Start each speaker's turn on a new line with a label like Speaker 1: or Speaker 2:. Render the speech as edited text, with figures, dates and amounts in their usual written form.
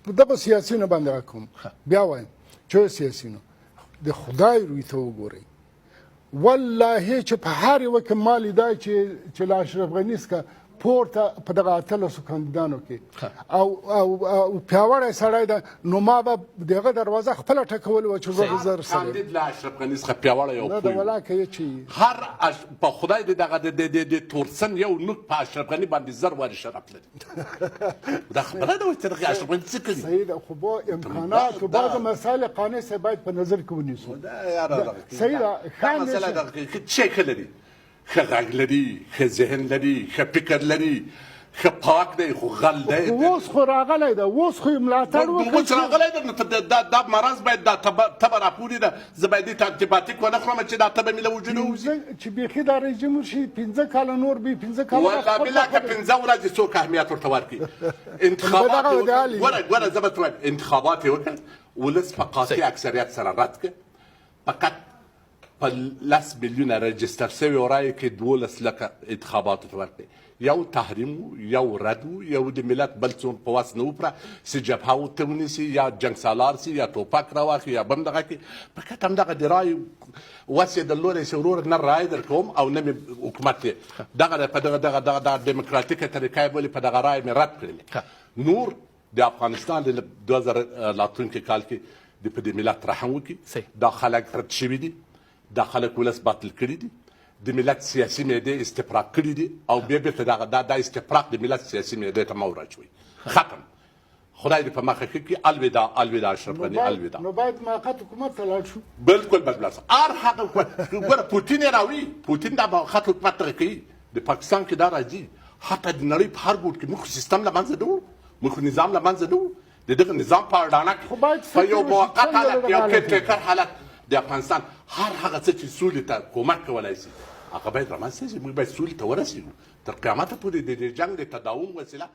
Speaker 1: دغه سیاسیونو باندې غږ کوم، بیا وایم چې سیاسیونو د خدای روی ته وګورئ. والله چې په هر یوه کې ما لیدای چې له اشرف غني څخه پورته په دغه 18 کاندیدانو کې او او او پیاوړی سړی ده، نو ما به دغه دروازه خپله ټکولې وه چې زه زر سره
Speaker 2: کاندید له اشرف غني څخه پیاوړی او
Speaker 1: نه د ولا کوي چې
Speaker 2: هر په خدای دې دغه د تورسن یو نوک په اشرف غني باندې زر وارې شرف لري. دا خبره ده چې دغه اشرف غني څه کوي؟
Speaker 1: صحیح ده، خو با امکانات و بعض مسائل قانع سه باید په نظر کې ونیسو. صحیح ده،
Speaker 2: ښه مسله ده. څه ښه لري، ښه غږ لري، ښه ذهن لري، ښه فکر لري، ښه پاک دی، خو غل دی.
Speaker 1: اوس خو راغلی ده، اوس خو یې ملاتړ وکړ.
Speaker 2: اوس راغلی ده، نو دا مرض باید دا تبه راپورې ده. زه باید دې ته انټيبایوټیک ونه خورم چې دا تبه مې له وجوده ووځي.
Speaker 1: چې بیخي دا رژیم وشي 5 کاله نور به 5 کاله
Speaker 2: والله بالله که 5 ورځې څوک اهمیت ورته ورکړي. انتخابات ګوره ګوره زه به ته وایم، انتخابات یې وکړل، ولس په قاطع اکثریت سره رد کړ. فقط په 10 میلیونه رجستر شویو رایو کې 12 لکه انتخاباتو ته ورکړې. یو تحریم و، یو رد و، یو د ملت بل څوک په وس نه و پره چې جبهه ورته ونیسي یا جنګ سالار سي یا ټوپک راواخلي یا بم دغه کړي. فقط همدغه د رایو وس یې درلودی چې وروره نه رایه درکوم او نه مې حکومت یې دغه په دغه دغه دغه دغه دیموکراتیکه طریقه یې بولي، په دغه رایه مې رد کړلې. نور د افغانستان د 2000 راتلونکي کال کې د په دې ملت رحم وکړي. دا خلک رد شوي دي، دا خلک ولس باطل کړي دي، د ملت سیاسي معدې استفراق کړي دي او بیا بیرته دغه دا دا استفراق د ملت سیاسي معدې ته مه وراچوئ. ختم. خدای دې په مخه ښه کړي. الوداع، الوداع اشرف غني، الوداع.
Speaker 1: نو باید موقت حکومت ته لاړ شو.
Speaker 2: بالکل باید لاړ شو. هر هغه حکومت ګوره پوتین یې راوړي، پوتین دا موقت حکومت دغه کوي. د پاکستان کې دا راځي، حتی د نړۍ په هر ګوټ کې. موږ خو سیستم له منځه نه وړو، موږ خو نظام له منځه نه وړو. د دغه نظام په اډانه کې په یو موقت حالت، یو کیرټیکر حالت د افغانستان هر هغه څه چې سولې ته کومک کولای شي هغه باید رامنځته شي. موږ باید سولې ته ورسېږو. تر قیامته پورې د دې جنګ د تداوم وسیله.